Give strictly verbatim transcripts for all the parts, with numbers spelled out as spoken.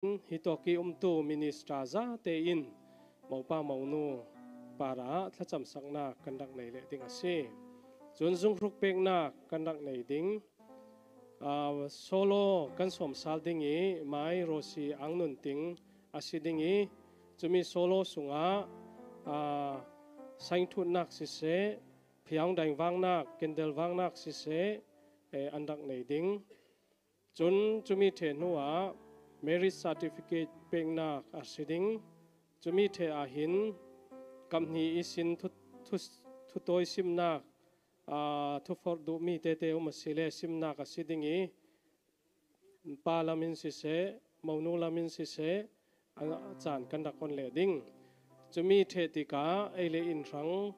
Hih tawkih umtu minister zate in mopa monu parah thlacamsaknak kan rak nei leh ding a si. Cun zunghruk peknak kan rak nei ding. Aa, solo kan sawmsal ding i, Mai Rosi Ang Nun Ting a si ding i, cumi solo sungah, aa, saingthutnak siseh, phiang daing vaknak, kendel vaknak siseh, eh, an rak nei ding. Cun cumi ṭheh hnuah marriage certificate peknak a si ding. Cumi ṭheh ah hin kamhni ihsin thu, thu, thutawi simnak, aa, thuforh duhmi tete um a si le simnak a si ding i, pa lam in siseh, monu lam in siseh, a caan kan rak on leh ding. Cumi ṭheh tikah ei le in hrang,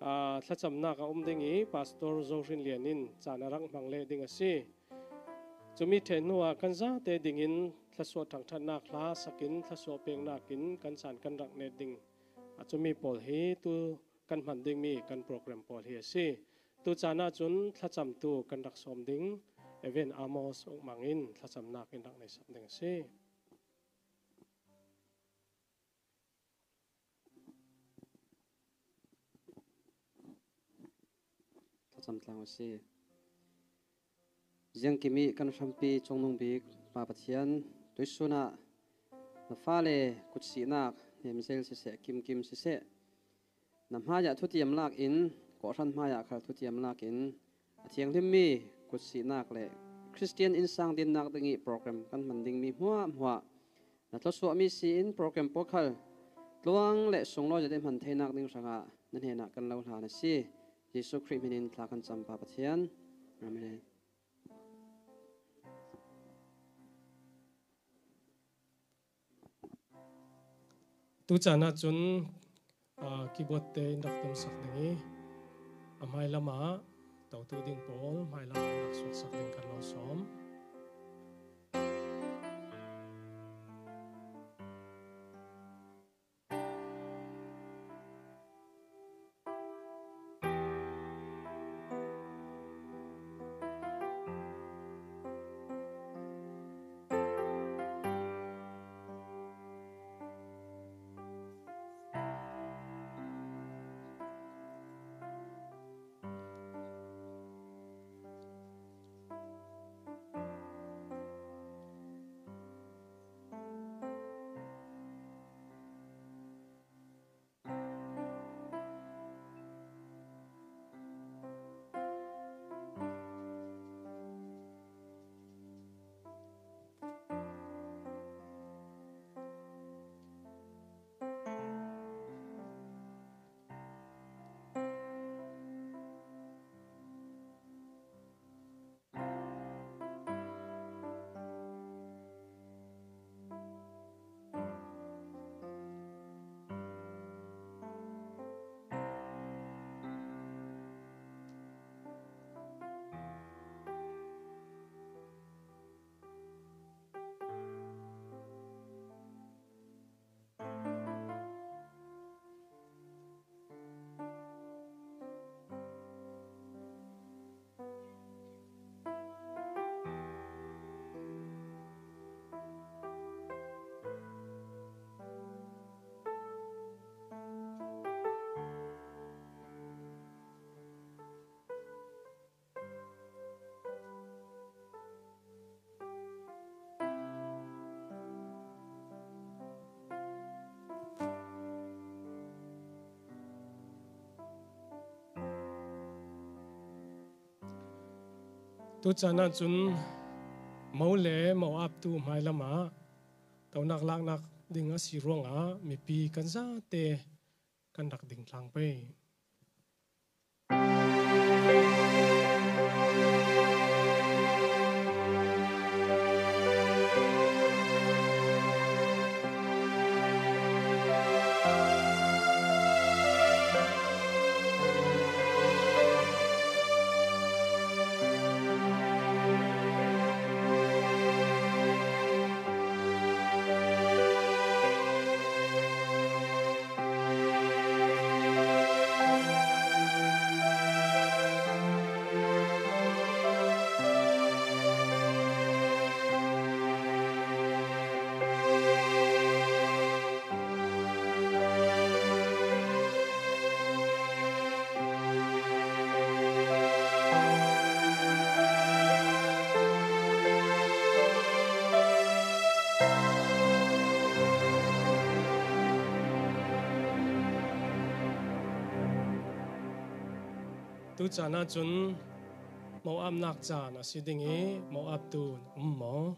aa, thlacamnak a um ding i, Pastor Zo Hrin Lian in caan a rak hmang leh ding a si. Cumi ṭheh hnuah kan zate dingin thlasuah thangṭhatnak hla sakin thlasuah peknak in kan caan kan rak net ding. A cumi pawl hi tu kan hman dingmi kan program pawl hi a si. Tu caan ahcun thlacamtu kan rak sawm ding, Evan Amos Uk Mang in thlacamnak in rak neisak ding a si. Thlacam tlang a si. Ziangkim i kan hrampi congnung bik Pa Pathian, tuihsun ah na fale kutsihnak hnemzel siseh, kimkim siseh, na hmaiah thutiam lak in, kawhhran hmaiah khal thutiam lak in, a thianghlimmi kutsihnak le Khristian innsang dinnak ding i program kan hman dingmi hmuahhmuah na thlawsuahmi si in program pawl khal tluang le sunglawi zet in hman theinak ding hrangah na hnenah kan lo hlan a si. Jesuh Khrih hmin in thla kan cam Pa Pathian. Amen. Tu caan ahcun, aa, keyboard te in rak tumsak ding i, a hmailam ah totu ding pawl hmailam ah rak suaksak ding kan lo sawm. Tu caan ahcun mo le mo aptu hmailam ah tonak laknak ding a si ruangah mipi kan zate kan rak dingtlang pei. Tu caan ah cun mo apnak caan a si ding i, mo aptu um maw?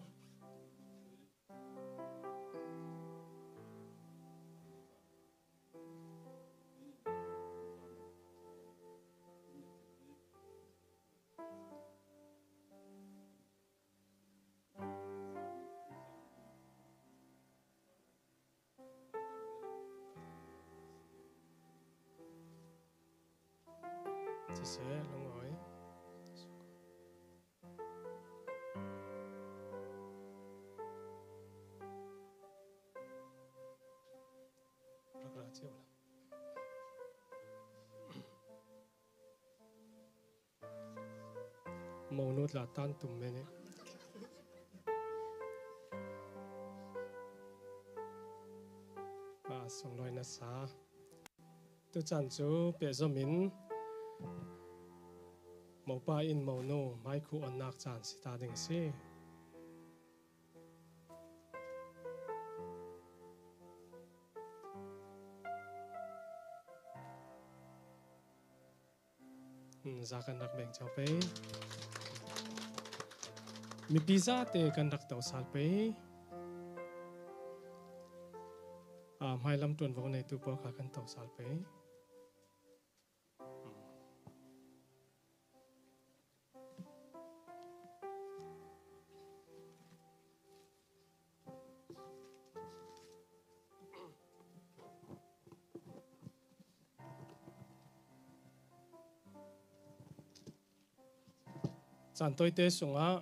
Siseh, lungawi. Rak ra cio la. Monu tla tan tum men i. A sunglawi na sa. Tu caan cu pehzom in mopa in monu hmaikhu onnak caan si ta ding a si. Hmm, za kan rak beng cio pei. Mipi zate kan rak to sal pei. Ah, hmailam ṭuanvo neitu pawl kha kan to sal pei. Caan tawite sungah,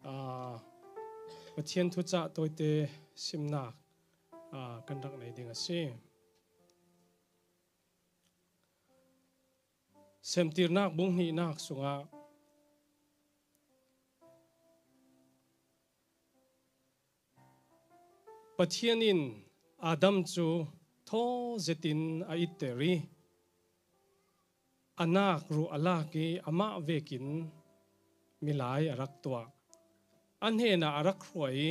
aa, Pathian thucah tawite simnak, aa, kan rak nei ding a si. Semtirnak bung hnihnak sungah Pathian in Adam cu thaw zetin a itter i, a nak ruh a lak i, amah vekin milai a rak tuah. A hnenah a rak hruai i,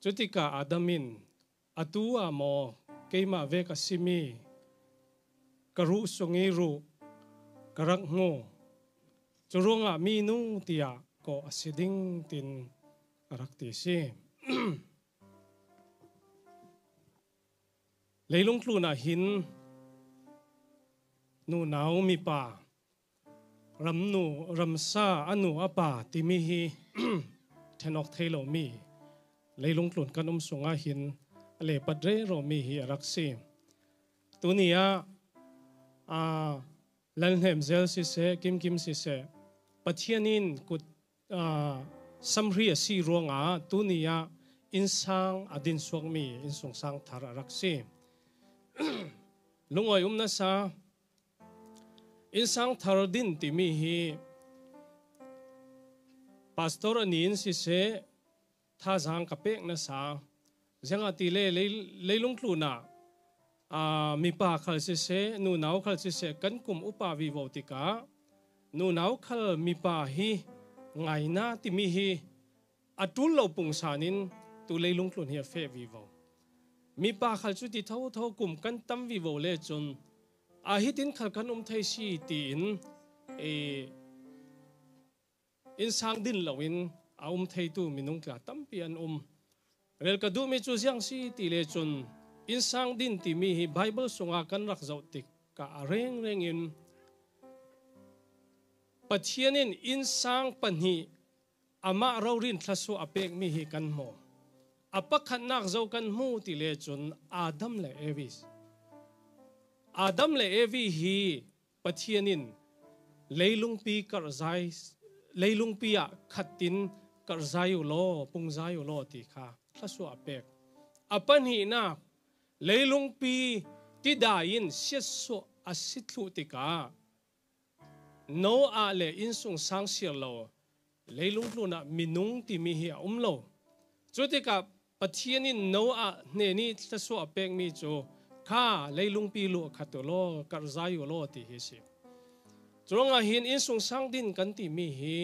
cutikah Adam in, "Atu ah maw keimah vek a simi ka ruh sung i ruh ka rak hmu. Cu ruangah minu tiah kawh a si ding," tin a rak ti si. Leilung tlun ah hin nunau mipa, ramnu, ramsa, a nu, a pa timi hi ṭhen awk thei lomi, leilung tlun kan um sungah hin a lepat rero mi hi a rak si. Tuni ah, aa, lalhnem zel siseh, kimkim siseh, Pathian in kut, aa, samhri a si ruangah tuni ah innsang a dinsuakmi innsungsang thar a rak si. Lungawi um nasa, innsang thar din timi hi pastor a ni in siseh, thazaang ka pek nasa. Ziangahtile lei-, leilung tlun ah, aa, mipa khal siseh, nunau khal siseh, kan kum upa vivo tikah nunau khal mipa hi ngaina timi hi a ṭul lo pungsan in tu leilung tlun hi a feh vivo. Mipa khal cu ti thotho kum kan tam vivo le cun, a hitin khal kan um thei si tiin, ee, innsang din loin a um theitu minung tla tampi an um. Rel ka duhmi cu ziang si ti le cun, innsang din timi hi Baibal sungah kan rak zoh tikah a rengreng in Pathian in innsang pahnih amah rori in thluasuah a pekmi hi kan hmu. A pakhatnak zo kan hmu ti le cun Adam le Evi. Adam le Evi hi Pathian in leilungpi karhzai, leilungpi ah khat in karhzai u law, pungzai u law ti kha thluasuah a pek. A pahnihnak, leilungpi tidai in siatsuah a si thluh tikah Noah le innsungsang siar lo leilung tlun ah minung timi hi a um lo. Cutikah Pathian in Noah hnen i thluasuah a pekmi cu, "Kha leilungpi luh khat u law, karhzai u law," ti hi a si. Curuangah hin innsungsang din kan timi hi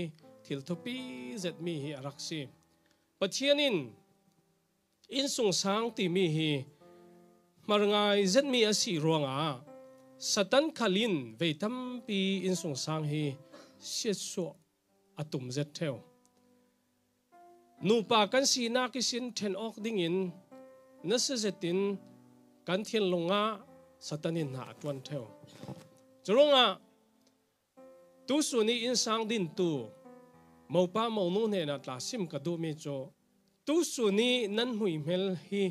thil thupi zetmi hi a rak si. Pathian in innsungsang timi hi hmar ngai zetmi a si ruangah Satan khal in vei tampi innsungsang hi siatsuah a tum zet theu. Nupa kan sinak ihsin ṭhen awk dingin nasa zetin kan thinlung ah Satan in hna a ṭuan theu. Curuangah tusun i innsang dintu mopa monu hnenah tla sim ka duhmi cu, tusun i nan hmuihmel hi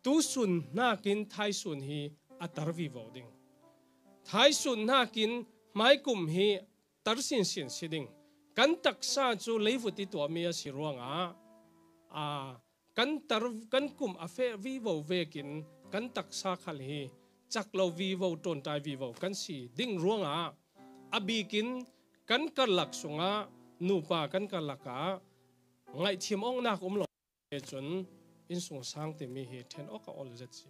tusun hnakin thaisun hi a tar vivo ding. Thaisun hnakin hmaikum hi tar sinsin si ding. Kan taksa cu leivut i tuahmi a si ruangah, aa, kan tar, kan kum a feh vivo vekin kan taksa khal hi cak lo vivo, ṭawnṭai vivo kan si ding ruangah, a bikin kan karlak sungah nupa kan karlak ah ngaihthiam awknak um lo cun innsungsang timi hi ṭhen awk a ol zet si.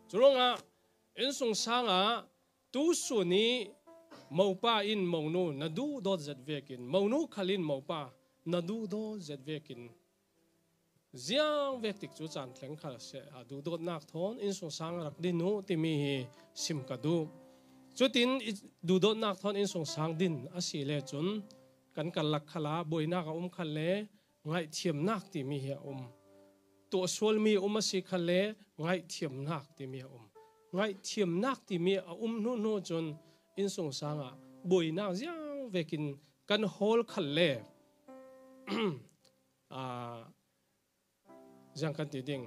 Curuangah innsungsang ah tusun i mopa in monu na duhdawt zet vekin, monu khal in mopa na duhdawt zet vekin, ziang vek tik cu caan thleng khal seh, a duhdawtnak thawn innsungsang rak din uh timi hi sim ka duh. Cutin i duhdawtnak thawn innsungsang din a si le cun kan karlak khal ah buainak a um khal le ngaihthiamnak timi hi a um. Tuahsualmi a um a si khal le ngaihthiamnak timi a um. Ngaihthiamnak timi a um hnuhnu cun innsungsang ah buainak ziang vekin kan hawl khal le, aa, ziang kan ti ding.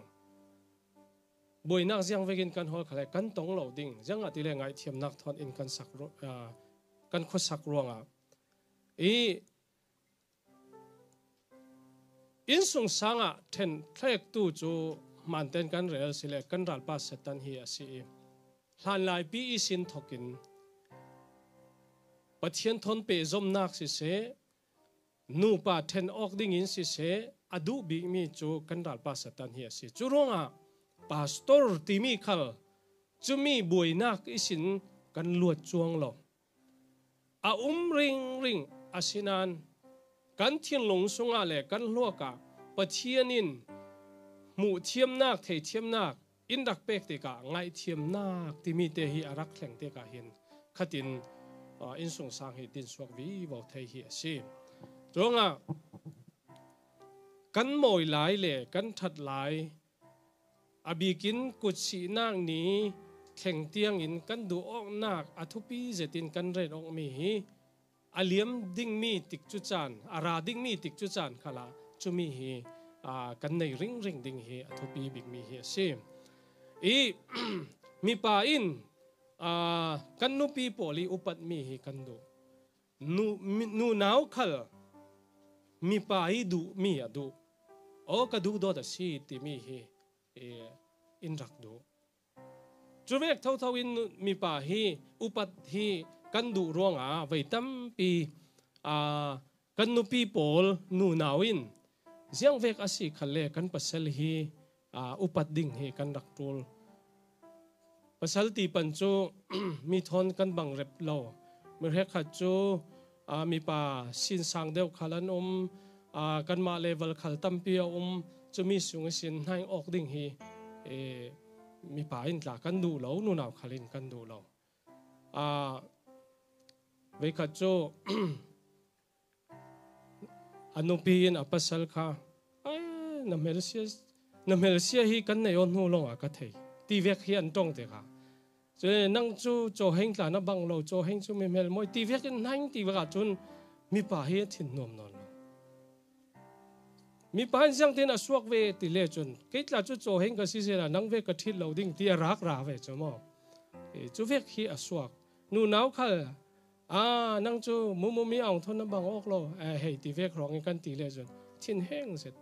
Buainak ziang vekin kan hawl khal le kan tong lo ding. Ziangahtile ngaihthiamnak thawn in kan sak ru-, aa, kan khuasak ruangah i innsungsang ah ṭhen thlektu cu hmanten kan rel si le kan ralpa Satan hi a si i, hlanlaipi ihsin thokin Pathian thawn pehzomnak siseh, nupa ṭhen awk dingin siseh, a duh bikmi cu kan ralpa Satan hi a si. Curuangah pastor timi khal cumi buainak ihsin kan luat cuang lo. A um ringring a si nain kan thinlung sungah le kan hluak ah Pathian in hmuh thiamnak, thei thiamnak in rak pek tikah ngaihthiamnak timi te hi a rak thleng tikah hin khatin, aa, innsungsang hi tinsuak vivo thei hi a si. Curuangah kan mawi lai le kan ṭhat lai, a bikin kutsihnak ni thleng tiangin kan duh awknak a thupi zetin kan ret awkmi hi a liam dingmi tik cu caan, a ra dingmi tik cu caan khalah cumi hi, aa, kan nei ringring ding hi a thupi bikmi hi a si. I mipa in, aa, kan nupi pawl i upatmi hi kan duh. Nu, mi, nunau khal mipa i duhmi a duh. Aw, ka duhdawt a si timi hi, eh, in rak duh. Cuvek thotho in nu, mipa hi upat hi kan duh ruangah vei tampi, aa, kan nupi pawl nunau in ziangvek a si khalle kan pasal hi, aa, upat ding hi kan rak ṭul. Pasal ti pan cu mi thawn kan bang rep lo. Mi hrekkhat cu, aa, mipa sinsang deuh khal an um, aa, kanmah level khal tampi a um. Cumi sung ihsin hnaing awk ding hi, ee, mipa in tla kan duh lo, nunau khal in kan duh lo. Aa, veikhat cu a nupi in a pasal kha, "Ai, na hmelsia, na hmelsia hi kan nei aw hnu lawngah ka thei," ti vek hi an ṭong te kha. Cule, "Nang cu cawheng tla na bang lo, cawheng cu mi hmel mawi," ti vek in hnaing ti vek ahcun mipa hi a thin nuam nawn lo. Mipa in ziangtin a suak ve ti le cun, "Kei tla cu cawheng ka si sehla nang vek ka ṭhit lo ding," ti a rak ra ve cu maw? E, cu vek hi a suak. Nunau khal, "Aa, nang cu mumumi aung thawn na bang awk lo, aa, hei," ti vek hrawng in kan ti le cun thin heng zet.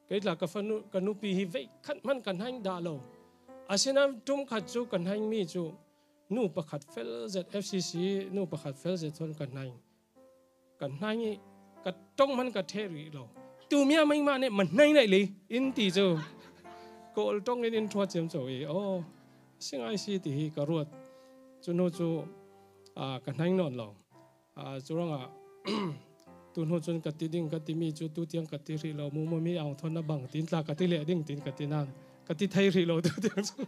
Kei tla ka fanu, ka nupi hi veikhat hmanh ka hnaing dah lo. Asinain ṭum khat cu ka hnaingmi cu nu pakhat fel zet, F C C nu pakhat fel zet thawn ka hnaing. Ka hnaing i ka ṭong hmanh ka ṭheh rih lo. Tumi ah mah nih ma hnaing naih li in ti cu. Kawl ṭong in in ṭhuat ciamco i, aw, si ngai si ti hi ka ruat. Cu hnu cu, aa, ka hnaing nawn lo. Aa, cu ruangah, tu hnu cun ka ti ding, ka timi cu tu tiang ka ti hrih lo, mumumi aung thawn na bang, tin tla ka ti leh ding, tin ka ti nain, ka ti thei hrih lo tu tiang cu.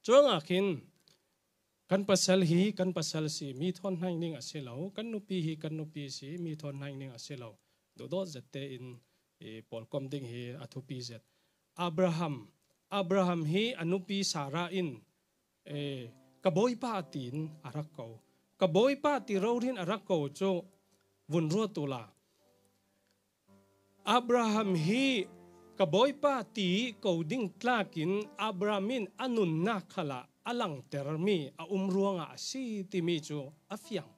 Chuangah khin kan pasal hi kan pasal si mi thawn hnaing ning a si lo, kan nupi hi kan nupi si mi thawn hnaing ning a si lo. Duhdawt zette in i pawlkom ding hi a thupi zet. Abraham, Abraham hi a nupi Sarah in, eh, ka bawipa tiin a rak ko. Ka bawipa ti rori in a rak ko cu vun ruat uhla. Abraham hi ka bawipa ti ko ding tlakin Abraham in a nunnak khalah a langtermi a um ruangah a si timi cu a fiang.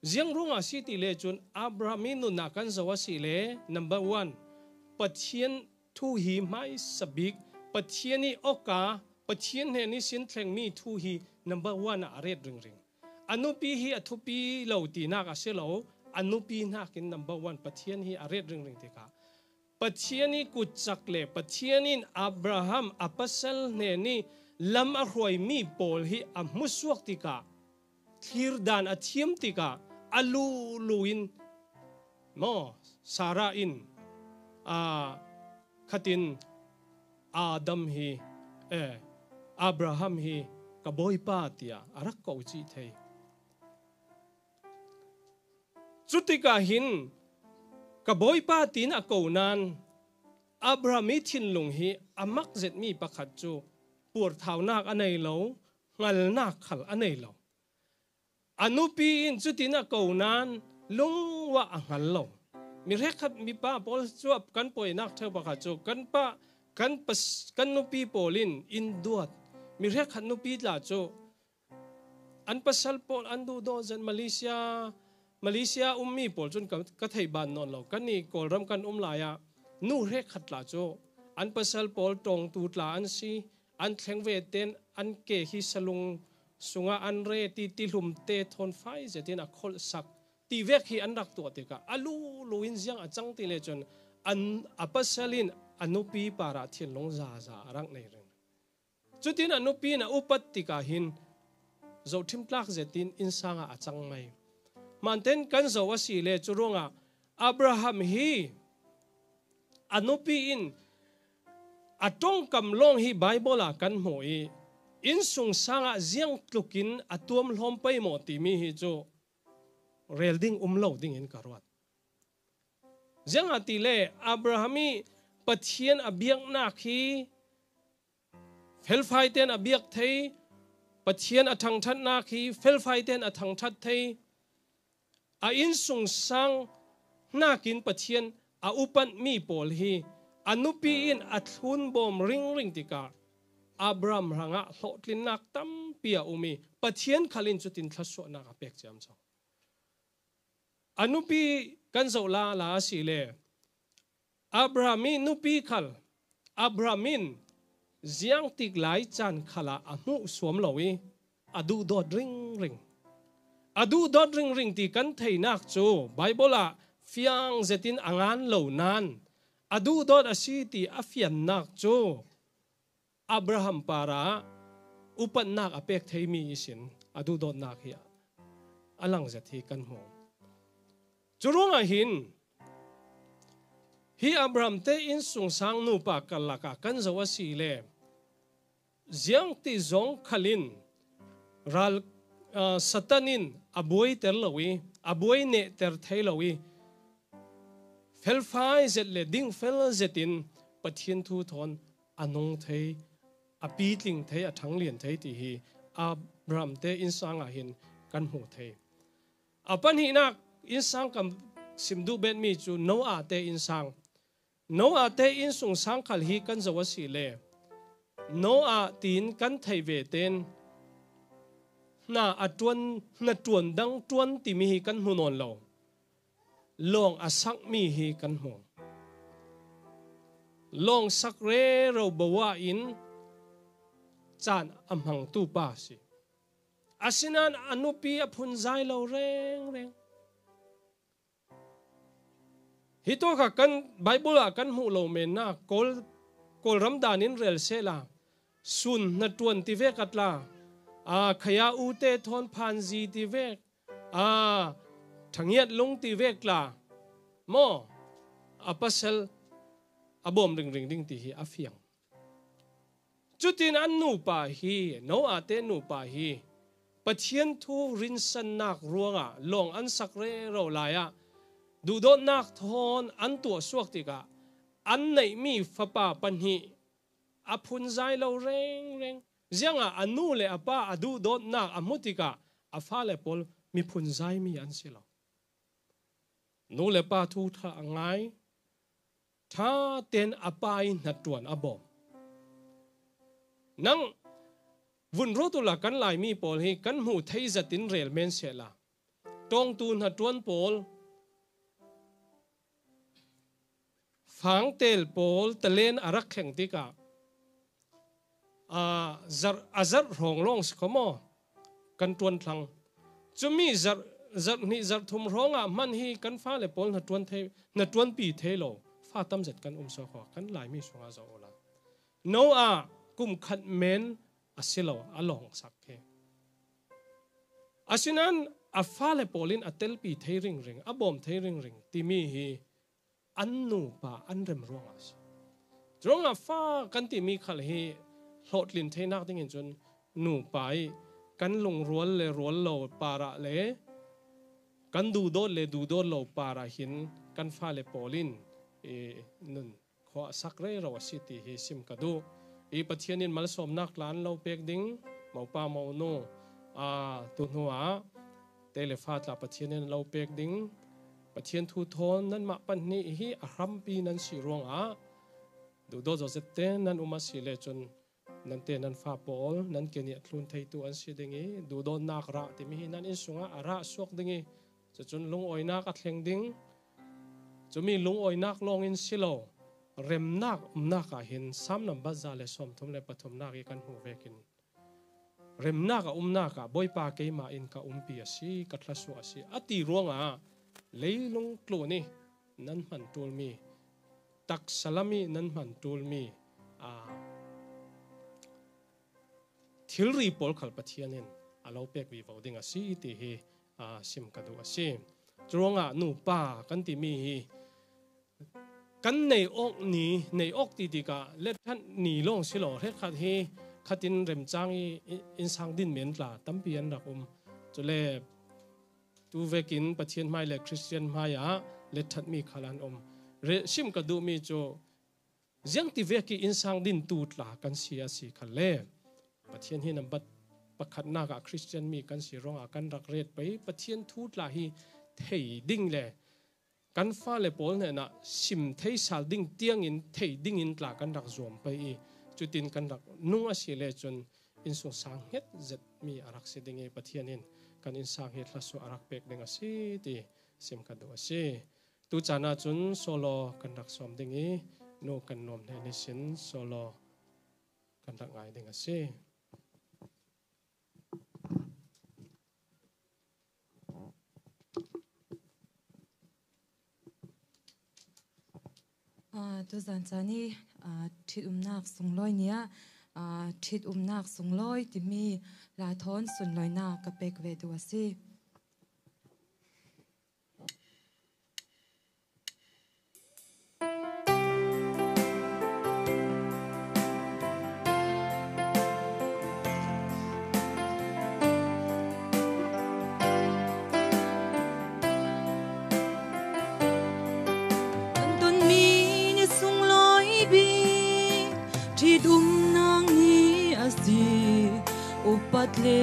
Ziang ruangah a si ti le cun Abraham i nunnak kan zoh a si le, number one, Pathian thu hi hmaisa bik, Pathian i awka, Pathian hnen i sin thlengmi thu hi number one ah a ret ringring. A nupi hi a thupi lo tinak a si lo, a nupi hnakin number one Pathian hi a ret ringring tikah Pathian i kutcak le Pathian in Abraham a pasal hnen i lam a hruaimi pawl hi a hmusuak tikah, thlir dan a thiam tikah a lulu in maw, Sarah in, a, khatin Adam hi, eh, Abraham hi ka bawipa tiah a rak ko cih thei. Cutikah hin ka bawipa tiin a ko nain Abraham i thinlung hi a mak zetmi pakhat cu puarthaunak a nei lo, hngalnak khal a nei lo. A nupi in cutin a ko nain lungwah a hngal lo. Mi hrekkhat mipa pawl cu kan poinak ṭheu pakhat cu kan pa, kan pas, kan nupi pawl in in duat. Mi hrekkhat nupi tla cu an pasal pawl an duhdaw zet. Malaysia, Malaysia ummi pawl cun ka, ka thei ban nawn lo. Kannih Kawlram kan um lai ah nu hrekkhat tla cu an pasal pawl ṭawngtu tla an si. An thleng ve ten an ke hi salung sungah an re ti, tihlum te thawn fai zetin a kholhsak ti vek hi an rak tuah tikah a lulu in ziang a cang ti le cun an, a pasal in a nupi parah thinlung zaza a rak nei ring. Cutin a nupi in a upat tikah hin zohṭhim tlak zetin innsang ah a cang mai. Hmanten kan zoh a si le cu ruangah Abraham hi a nupi in a ṭongkam lawng hi Baibal ah kan hmuh i innsungsang ah ziang tlukin a tuamhlawm pei maw timi hi cu rel ding um lo dingin ka ruat. Ziangahtile Abraham i Pathian a biaknak hi felfai ten a biak thei, Pathian a thangṭhatnak hi felfai ten a thangṭhat thei. A innsungsang hnakin Pathian a upatmi pawl hi a nupi in a thlun bawm ringring tikah Abraham hrangah hlawhtlinnak tampi a um i Pathian khal in cutin thluasuahnak a pek ciamco. A nupi kan zoh lala a si le Abraham i nupi khal, Abraham in ziangtik lai caan khalah a hmuh suam lo i a duhdawt ringring. A duhdawt ringring ti kan theinak cu Baibal ah fiang zetin a ngan lo nain a duhdawt a si ti a fiannak cu Abraham parah upatnak a pek theimi ihsin a duhdawtnak hi a lang zet hi kan hmu. Cu ruangah hin hi Abraham te innsungsang nupa karlak ah kan zoh a si le ziangti zong khal in ral, aa, Satan in a buaiter lo i a buai nehter thei lo i felfai zet le dingfel zetin Pathian thu thawn a nung thei, a pitling thei, a ṭhanglian thei ti hi Abraham te innsang ah hin kan hmu thei. A pahnihnak innsang kan sim duh betmi cu Noah te innsang. Noah te innsungsang khal hi kan zoh a si le Noah tiin kan thei ve ten hna a ṭuan, hnaṭuan dang ṭuan timi hi kan hmu nawn lo. Lawng a sakmi hi kan hmu. Lawng sak rero bo ah in caan a hmangtu pa a si. Asinain a nupi a phunzai lo rengreng. Hi tawkha kan Baibal ah kan hmuh lo mennak Kawl, Kawlram dan in rel sehla sun hnaṭuan ti vek a tla, aa, khaya ute thawn phanzi ti vek, aa, ṭhangiat lung ti vek tla maw, a pasal a bawm ringring ding ti hi a fiang. Cutin an nupa hi, Noah te nupa hi, Pathian thu rinsannak ruangah lawng an sak rero lai-ah duhdawtnak thawn an tuahsuak tikah an neihmi fapa pahnih a phunzai lo rengreng. Ziangah a nu le a pa a duhdawtnak a hmu tikah a fale pawl miphun zaimi an si lo. Nu le pa thu ṭha a ngai, ṭha ten a pa i hnaṭuan a bawm. Nang vun ruat uhla, kan Laimi pawl hi kan hmuh thei zatin rel men sehla, ṭawngtu hnaṭuan pawl, fangtel pawl talen a rak thleng tikah, aa, zarh, a zarh hrawng lawng si kho maw, kan ṭuan thlang. Cumi zarh, zarh hnih zarh thum hrawngah hman hi kan fale pawl hnaṭuan thei, hnaṭuanpi thei lo fa tam zet kan um saw kho, kan Laimi sungah zoh uhla. Noah kum khat men a si lo, a lawng sak hi. Asinain a fale pawl in a telpi thei ringring, a bawm thei ringring timi hi an nupa an rem ruangah a si. Curuangah fa kan timi khal hi hlawhtlin theinak dingin cun nupa i kan lungrual le rual lo parah le kan duhdawt le duhdawt lo parah hin kan fale pawl in i nun khawh a sak rero a si ti hi sim ka duh. I Pathian in malsawmnak tla an lo pek ding, mopa monu, aa, tu hnuah te le fa tla Pathian in an lo pek ding. Pathian thu thawn nanmah pahnih hi a hrampi nan si ruangah duhdawt zawzette nan um a si le cun nan te nan fa pawl nan ke nih a thlun theitu an si ding i, duhdawtnak rah timi hi nan inn sungah a rah suak ding i, cucun lungawinak a thleng ding. Cumi lungawinak lawngin si lo, remnak umnak ah hin Salm nambat za le sawmthum le pathumnak i kan hmuh vekin, remnak a umnak ah Bawipa keimah in ka umpi a si, ka thlasuah a si, a ti ruangah leilung tlun i nan hman ṭulmi, taksa lam i nan hman ṭulmi, aa, thilri pawl khal Pathian in a lo pek vivo ding a si ti hi, aa, sim ka duh a si. Curuangah nupa kan timi hi kan nei awk ni, nei awk ti tikah letthanh ni lawng si lo, hrekkhat hi khatin remcang i, i, innsang din men tla tampi an rak um. Cule tu vekin Pathian hmai le Khristian hmai ah letthanh mi khal an um. Re-, sim ka duhmi cu, ziangti vek i innsang din tu tla kan si a si khalle, Pathian hi nambat pakhatnak ah Khristian mi kan si ruangah kan rak ret pei. Pathian thu tla hi thei ding le kan fale pawl hnenah sim thei sal ding tiangin thei dingin tla kan rak zuam pei i, cutin kan rak nung a si le cun innsung sang hnget zetmi a rak si ding i, Pathian in kan innsang hi thlasuah a rak pek ding a si ti sim ka duh a si. Tu caan ah cun solo kan rak sawm ding i, nu kan nuam hnen ihsin solo kan rak ngai ding a si. Aa, tuzan caan i, aa, ṭhitumnak sunglawi ni ah, aa, ṭhitumnak sunglawi timi hla thawn sunlawinak ka pek ve duh a si. Kan tonmi ni sunglawi bik ṭhitumnak ni a si, upat le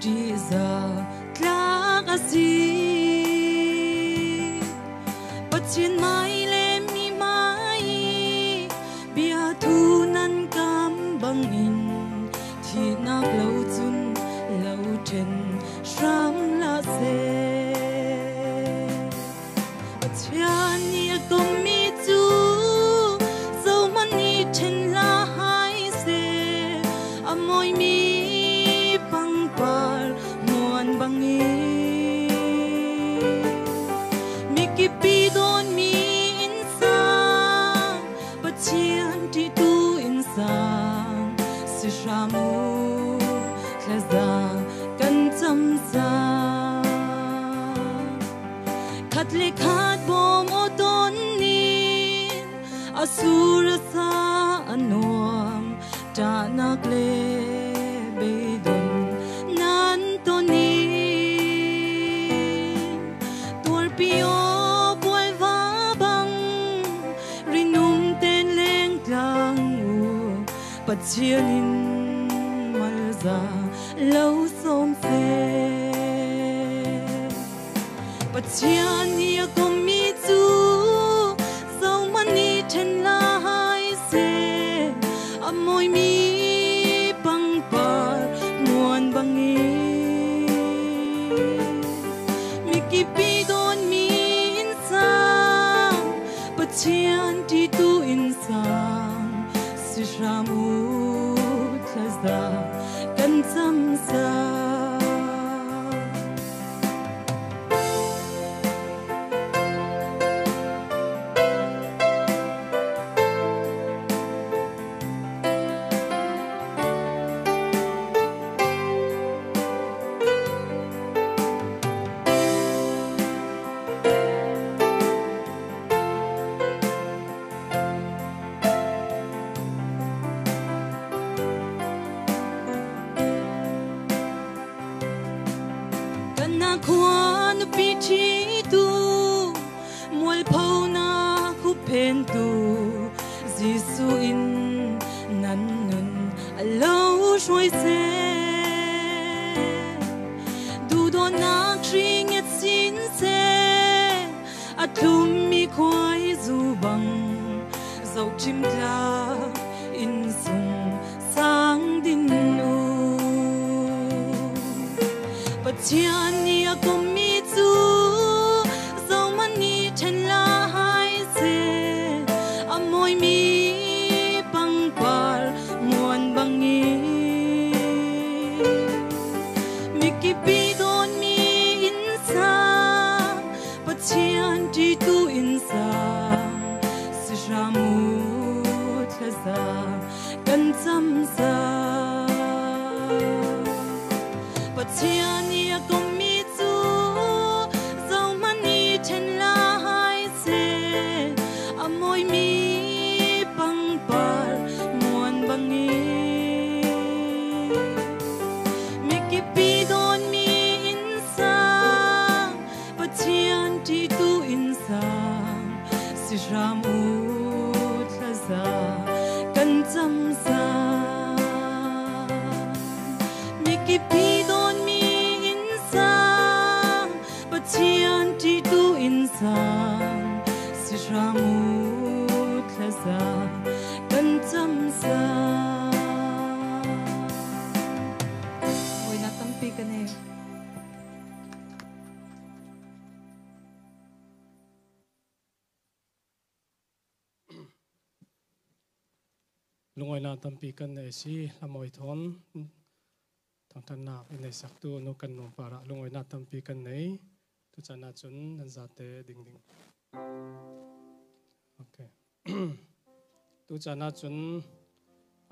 ṭihzah tlak a si. Pathian mai le mi mai i bia thu nan kam bangin thihnak lo cun lo ṭhen hram hlah seh. Pathian nih a kommi cu zohman nih ṭhen hlah hai seh, a mawimi pangpar hmuan bangin mi kipi dawnmi innsang, Pathian ṭihtu innsang si hram u, thlaza kan cam cang. Khat le khat bawm aw tawn nin A sur a sa a nuam, ṭahnak le beidon nan ton in, tuarpi aw pualva bang rinum ten lengtlang u, Pathian in malza lo sawm seh. Pathian hi a kommi cu zohman nih ṭhen lai seh, a mawimi pangpar muan bangin mi kip ih dawnmi innsang, Pathian ṭihtu innsang, sihram u thlaza kan camsa. Kana khua nupi ṭhitu, mualphonak huphentu, Jesuh in nan nun a lo hruai seh. Duhdawtnak hri ngiat sin seh, a tlummi khuaizu bang zohṭhim tlak innsung sang din u. Pathian nih a kommi cu zohman nih ṭhen lai seh, a mawimi pangpar muan bangin mi kip ih dawnmi innsang, Pathian ṭihtu innsang, sihram u thlaza kan camsa. Pathian nih a kommi cu zohman nih ṭhen lai seh, a mawimi pangpar muan bangin mi kip ih dawnmi innsang, Pathian ṭihtu innsang, sihram u thlaza kan camsa. Mi kip ih dawnmi innsang, Pathian ṭihtu innsang, sihram u thlaza kan camsa. Buainak tampi ka nei. Lungawinak tampi kan nei a si, Hlamawi thawn thangṭhatnak i neihsaktu nu kan nu parah lungawinak tampi kan nei. Tucaan ahcun nan zate ding ding. Okay. Tucaan ahcun,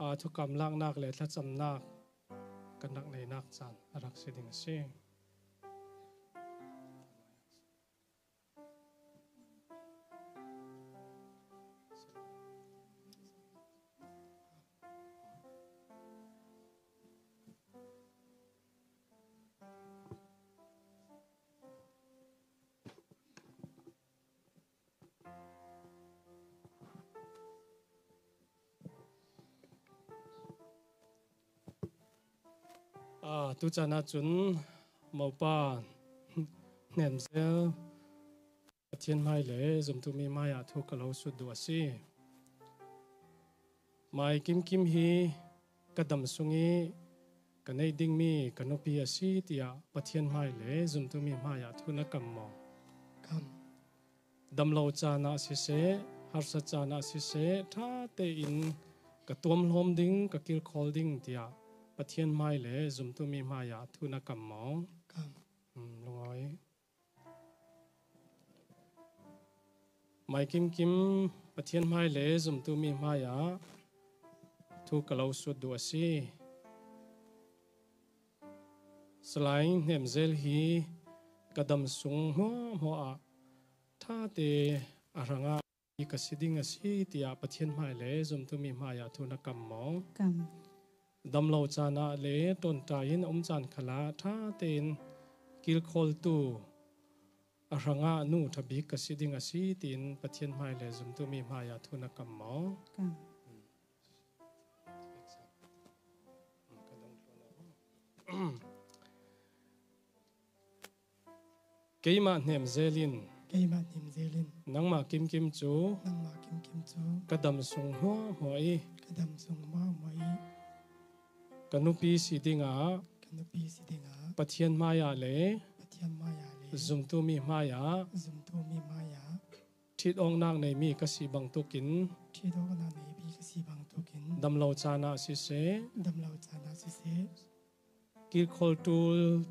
aa, thukam laknak le thlacamnak kan rak neinak caan a rak si ding a si. Aa, tucaan ahcun mopa hnemzel Pathian hmai le zumtumi hmaiah thu ka lo sut duh a si. Mai Kim Kim hi ka dam sung i ka neih dingmi ka nupi a si, tiah Pathian hmai le zumtumi hmaiah thu na kam maw? Kam. Damlo caan ah siseh, harsa caan ah siseh, ṭha tein ka tuamhlawm ding, ka kilkhawl ding, tiah Pathian hmai le zumtumi hmaiah thu na kam maw? Kam. Hmm, lungawi. Mai Kim Kim, Pathian hmai le zumtumi hmaiah thu ka lo sut duh a si. Salai hnemzel hi ka dam sung hmuahhmuah ah ṭha te a hrangah ka si ding a si, tiah Pathian hmai le zumtu mi hmaiah thu na kam maw? Kam. Damlo caan ah le ṭawnṭai in a um caan khalah ṭha tein kilkhawltu a hrangah nu ṭha bik ka si ding a si, tiin Pathian hmai le zumtu mi hmaiah thu na kam maw? Kam. Keimah hnemzel in. Keimah hnemzel in. Nangmah kimkim cu. Nangmah kimkim cu. Ka dam sung hmuahhmuah i. Ka dam sung hmuahhmuah i. Ka nupi si dingah. Ka nupi si dingah. Pathian hmaiah le. Pathian hmaiah le. Zumtu mi hmaiah. Zumtu mi hmaiah. Ṭhit-awknak neimi ka si bangtukin. Ṭhit-awknak neimi ka si bangtukin. Damlo caan ah siseh. Damlo caan ah siseh. Kilkhawltu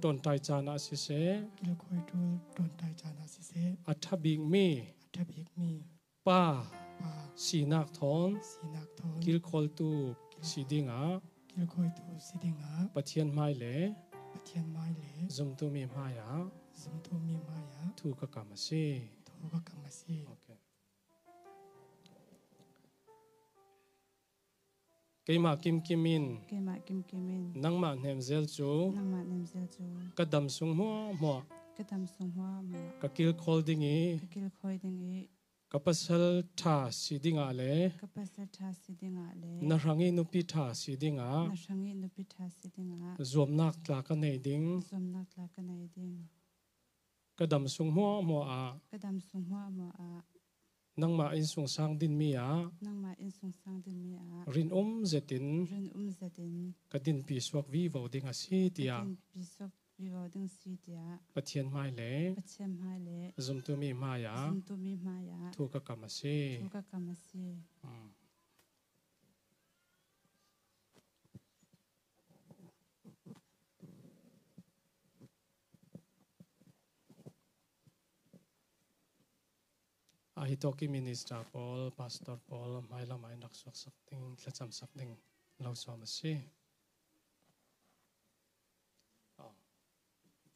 ṭawnṭai caan ah siseh. Kilkhawltu ṭawnṭai caan ah siseh. A ṭha bikmi. A ṭha bikmi. Pa. Pa. Sinak thawn. Sinak thawn. Kilkhawltu si dingah. Kilkhawltu si dingah. Pathian hmai le. Pathian hmai le. Zumtu mi hmaiah. Zumtu mi hmaiah. Thu ka kam a si. Thu ka kam a si. Okay. Keimah kimkim in. Keimah kimkim in. Nangmah hnemzel cu. Nangmah hnemzel cu. Ka dam sung hmuahhmuah. Ka dam sung hmuahhmuah. Ka kilkhawl ding i. Ka kilkhawl ding i. Ka pasal ṭha si dingah le. Ka pasal ṭha si dingah le. Na hrang i nupi ṭha si dingah. Na hrang i nupi ṭha si dingah. Zuamnak tla ka nei ding. Zuamnak tla ka nei ding. Ka dam sung hmuahhmuah ah. Ka dam sung hmuahhmuah ah. Nangmah innsungsang dinmi ah. Nangmah innsungsang dinmi ah. Rinum zetin. Rinum zetin. Ka dinpi suak vivo ding a si tiah. Ka dinpi suak vivo ding si tiah. Pathian hmai le. Pathian hmai le. Zumtu mi hmaiah. Zumtu mi hmaiah. Thu ka kam a si. Thu ka kam a si. Hmm. A hi tawk i minister pawl, pastor pawl, hmailam ah in rak suaksak ding, thlacamsak ding lo sawm a si.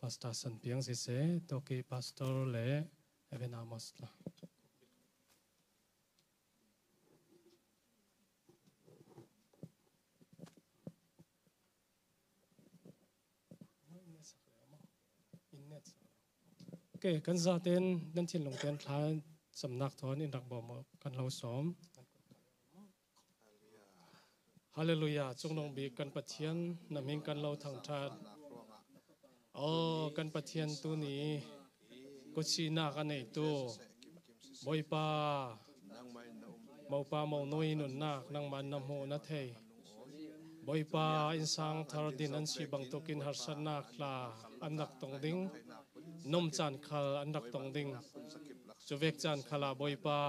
Pastor San Piang siseh, tawk i pastor le Evan Amos tla. Okay, kan zaten nan thinlung ten thla camnak thawn in rak bawm kan lo sawm. Hallelujah, cungnung bik kan Pathian, na hming kan lo thangṭhat. Aw, kan Pathian tuni kut sinak a neitu Bawipa, mopa monawi nunnak nangmah na hmuh na thei. Bawipa, innsang thar din an si bangtukin harsatnak tla an rak tong ding, nom caan khal an rak tong ding. Cuvek caan khalah Bawipa,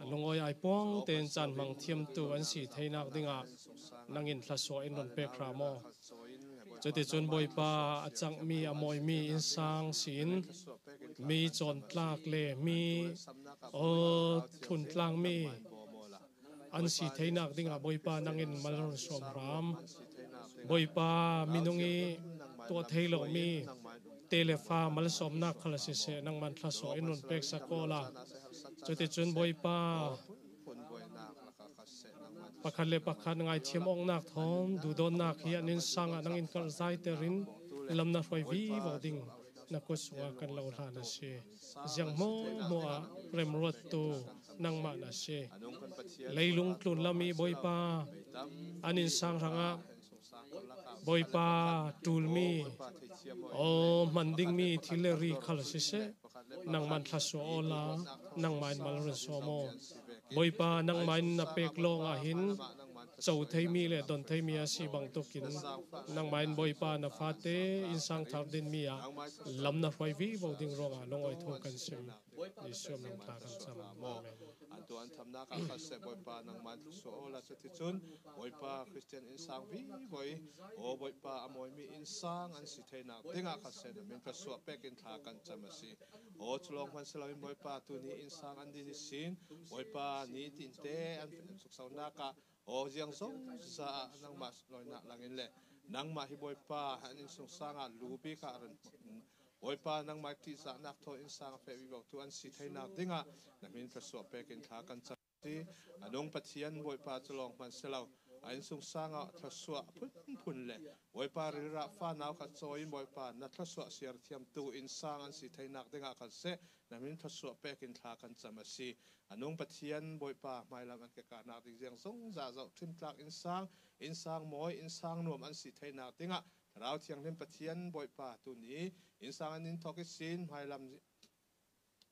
a lungawi aipuang tein caan hmang thiamtu an si theinak dingah nangin thlasuah in run pek hram aw. Cuticun Bawipa, a cangmi, a mawimi innsang si-in mi cawntlak le mi aw thluntlangmi an si theinak dingah Bawipa nangin mal run sawm hram. Bawipa, minung i tuah thei lomi te le fa malsawmnak khal siseh, nangman thlasuah in run peksak awla. Cuticun Bawipa, pakhat le pakhat ngaithiam awknak thawn duhdawtnak hi an innsang ah nangin karhzaiter in lam na hruai vivo ding na kut sungah kan lo hlan a si. Ziang hmuahhmuah ah remruattu nangmah na si. Leilung tlunlam i Bawipa, an innsang hrangah Bawipa, ṭulmi, aw, hman dingmi thil le ri khal siseh, nangman thlasuah awla, nangmah in mal run sawm aw. Bawipa, nangmah in na pek lawngah hin co theimi le don theimi a si bangtukin, nangmah in Bawipa, na fate innsang thar dinmi ah lam na hruai vivo ding ruangah lungawi thu kan sim. Jesuh min thla kan cam. Amen. An tuah an thamnak ah khat seh Bawipa nangman thlusuah awla cuticun Bawipa Khristian innsang vivo i aw Bawipa a mawimi innsang an si theinak dingah khat seh na min thlusuah pekin thla kan cam a si. Aw culawng hman si loin Bawipa tuni innsang an din ihsin Bawipa ni tinte an, an suksonak ah aw ziang zongza ah nangmah lawinak langin le nangmah hi Bawipa an innsungsang ah lu bik ah ran Bawipa, nangmai tihzahnak thaw innsang a feh vivo tu an si theinak dingah na hmin thluasuah pekin thla kan cam si. A nung Pathian Bawipa cu lawng hman si lo, a innsungsang ah thluasuah phunphun le Bawipa rilrah fanau kha cawi in Bawipa na thluasuah siar thiamtu innsang an si theinak dingah khan seh na hmin thluasuah pekin thla kan cam a si. A nung Pathian Bawipa hmailam an ke kahnak ding ziang zong zahzoh ṭhimtlak innsang, innsang mawi, innsang nuam an si theinak dingah Thlarau Thianghlim Pathian Bawipa tuni innsang an in thawk ihsin hmailam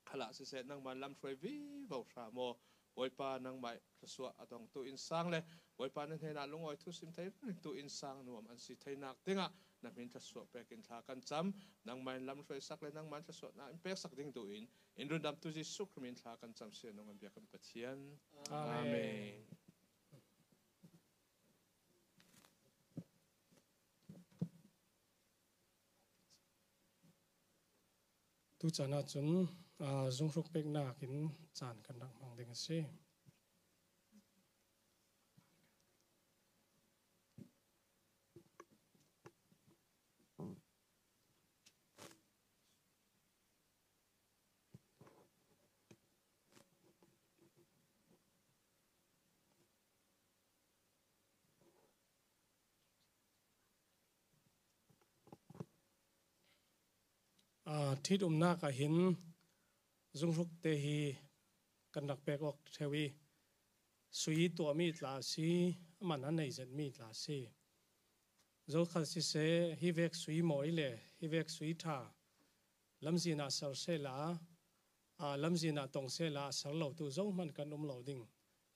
khalah siseh, nangman lam hruai vivo hra maw? Bawipa, nangmah thluasuah a dongtu innsang le Bawipa na hnenah lungawi thusim thei ringringtu innsang nuam an si theinak dingah na hmin thluasuah pekin thla kan cam. Nangmah in lam hruaisak le nangmah in thluasuahnak in peksak ding duh in in rundamtu Jesuh Khrih min thla kan cam si a nung an biak kan Pathian. Amen. Amen. Tu caan ahcun, aa, zunghruk peknak in caan kan rak hmang ding a si. Aa, ṭhitumnak ah hin zunghruk te hi kan rak pek awk ṭheu i, sui tuahmi tla a si, a man a nei zetmi tla a si. Zokhal siseh, hi vek sui mawi le hi vek sui ṭha lamzin ah ser sehla, aa, lamzin ah tong sehla a ser lotu zohman kan um lo ding.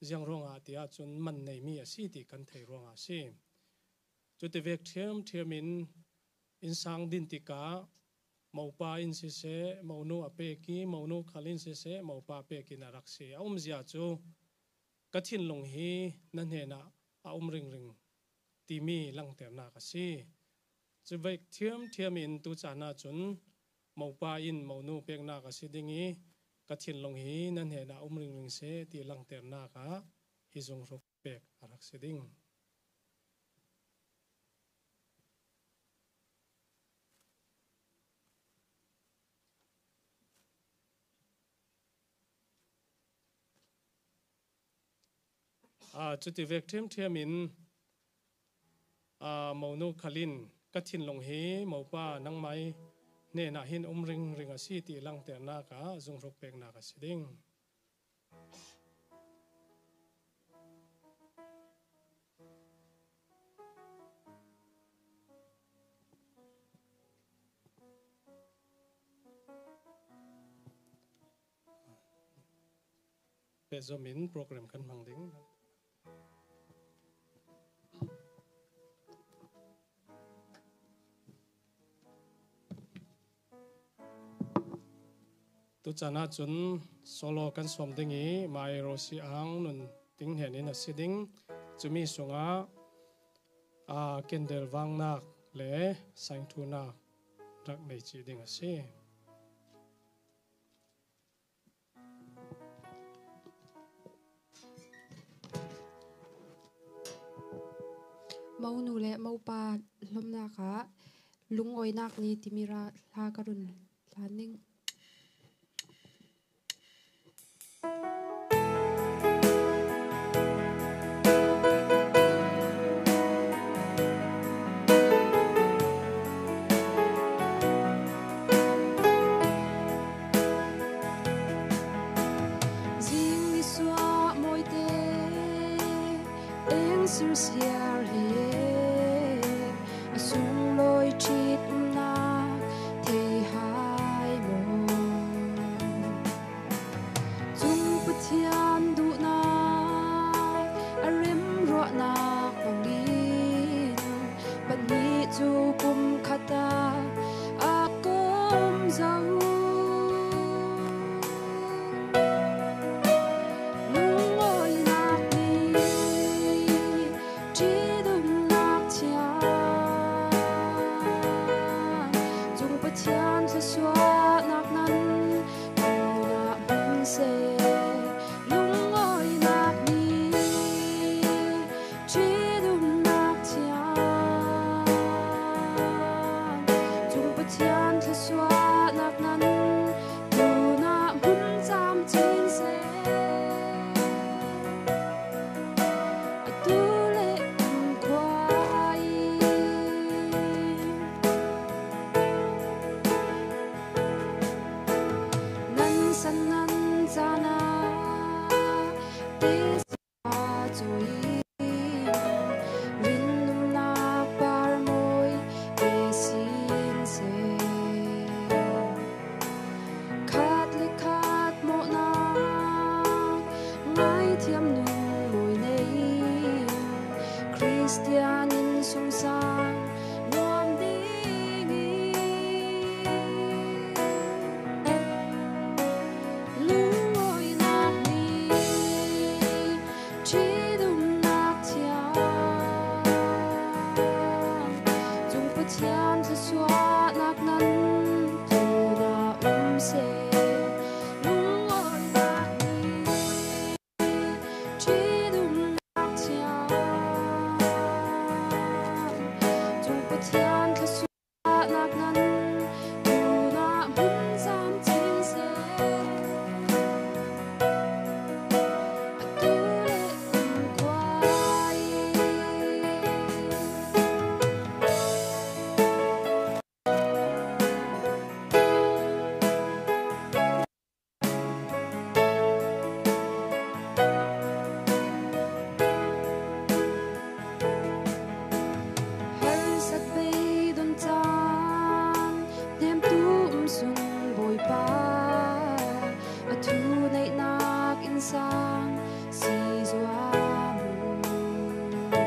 Ziang ruangah ti ahcun man neimi a si ti kan thei ruangah a si. Cuti vek ṭhiamṭhiam in innsang din tikah mopa in siseh, monu a pek i, monu khal in siseh, mopa pek in a rak si. A umzia cu ka thinlung hi na hnenah a um ringring timi langhternak a si. Cu vek ṭhiamṭhiam in tu caan ahcun mopa in monu peknak a si ding i, ka thinlung hi na hnenah um ringring seh ti langhternak ah hi zunghruk pek a rak si ding. Aa, cuti vek ṭhiamṭhiam in, aa, monu khal in ka thinlung hi mopa nangmai hnenah hin um ringring a si ti langhternak ah zunghruk peknak a si ding. Pehzom in program kan hmang ding. Tu caan ahcun solo kan sawm ding i, Mai Rosi Ang nun ting hnen in a si ding. Cumi sungah, aa, kendel vangnak le saingthunak rak nei cih ding a si. Monu le mopa hlawmnak ah lungawinak ni timi ra hla ka run hlan ning. Zing nisuah mawite eng sirsiar hi a sunglawi ṭhit umnak thei hai maw? Cung Pathian duhnak a remruahnak hmangin pahnih cu kum khat ah a kawm zo. Lungawinak ni ṭi Khristian innsungsang nuam ding hi. Lungawinak ni, ṭhitumnak thiang, Cung Pathian thluasuahnak nan tunah um seh. Lungawinak ni, ṭhitumnak thiang, Cung Pathian thluasuahnak nan tunah hmun zam cing seh. Atu le kumkhua hi. Harsat beidong caan hnemtu um sun Bawipa, a thuneihnak innsang si zuam uh.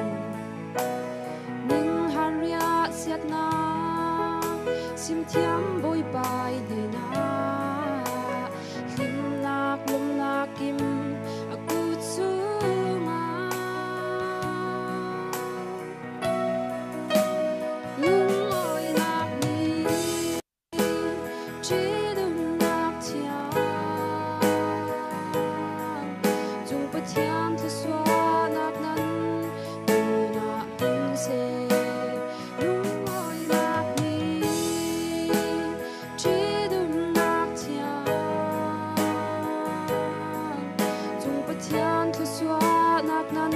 Ning han riahsiatnak simthiam Bawipa i hnenah, hlimnak lawmhnak kim a kut sungah. Lungawinak ni, ṭhitumnak thiang, Cung Pathian thluasuahnak nan tunah um seh. Lungawinak ni, ṭhitumnak thiang, Cung Pathian thluasuahnak nan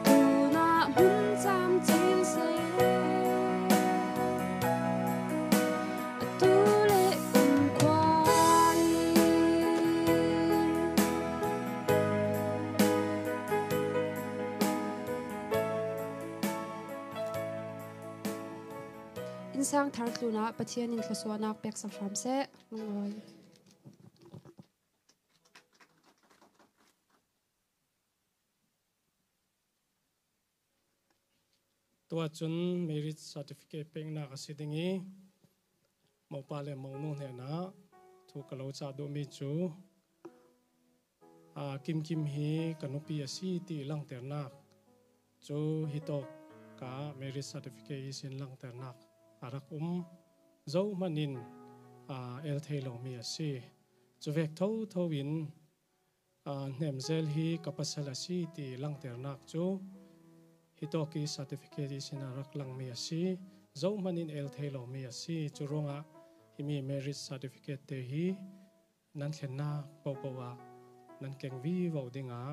tunah hmun zam cing seh. Atu le kumkhua hi. Innsang thar tlunah Pathian in thluasuahnak pek sak hram seh. Lungawi. Tua cun marriage certificate peknak a si ding i, mopa le monu hnenah thu ka lo cah duhmi cu, aa, Kimkim hi ka nupi a si ti langternak cu hitawk ka marriage certificate ihsin langternak a rak um. Zohman in, aa, el thei lomi a si. Cuvek thotho in, aa, Hnemzel hi ka pasal a si ti langternak cu hitawk i certificate ihsin a rak langmi a si. Zohman in el thei lomi a si. Cu ruangah himi marriage certificate te hi nan thlennak pohpoh ah nan keng vivo dingah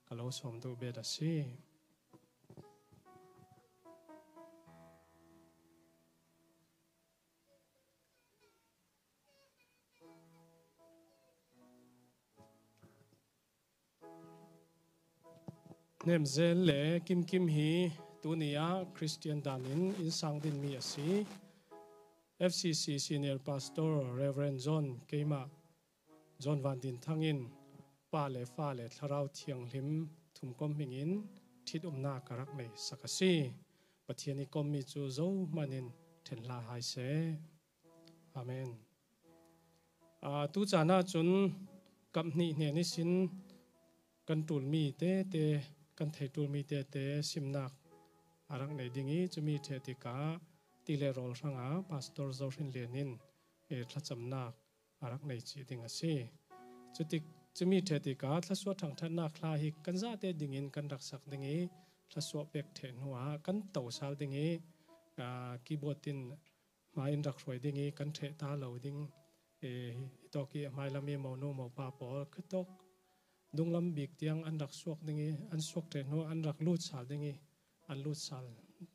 ka lo sawm duh bet a si. Hnemzel le Kimkim hi tuni ah Khristian dan in innsang dinmi a si. F C C Senior Pastor Reverend John, keimah John Van Din Thang in Pa le Fa le Thlarau Thianghlim thumkom hmingin ṭhitumnak ka rak nei sak a si. Pathian i kommi cu zohman in ṭhen hlah hai seh. Amen. Aa, tu caan ahcun kap hnih hnen ihsin kan ṭulmi tete, kan thei ṭulmi tete simnak a rak nei ding i, cumi ṭheh tikah ti le rawl hrangah Pastor Zohrin Lian in, eh, thlacamnak a rak nei cih ding a si. Cutik, cumi ṭheh tikah thluasuah ṭhangṭhatnak hla hi kan zate dingin kan rak sak ding i, thluasuah pek ṭheh hnuah kan to sal ding i, aa, keyboard in hmai in rak hruai ding i kan ṭheh ta lo ding. Eh, hitawk i hmailam i monu mopa pawl khuitawk dunglam bik tiang an rak suak ding i, an suak ṭheh hnu an rak lut sal ding i, an lut sal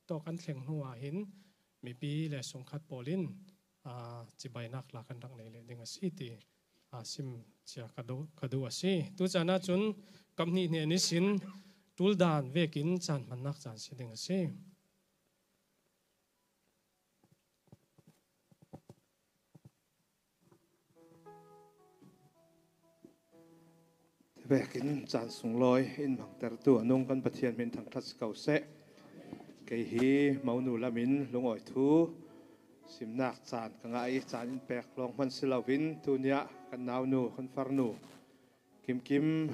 tawk an thleng hnu ah hin mipi le sungkhat pawl in, aa, cibainak la kan rak nei leh ding a si ti, aa, sim cia ka duh, ka duh a si. Tu caan ahcun kap hnih hnen ihsin ṭul dan vekin caan hmannak caan si ding a si. Vekin caan sunglawi in hmangtertu a nung kan Pathian hmin thangṭhat si ko seh. Kei hi monu lamin lungawi thu simnak caan ka ngah i caan in pek lawng hman si loin tuniah kan naunu, kan farnu Kimkim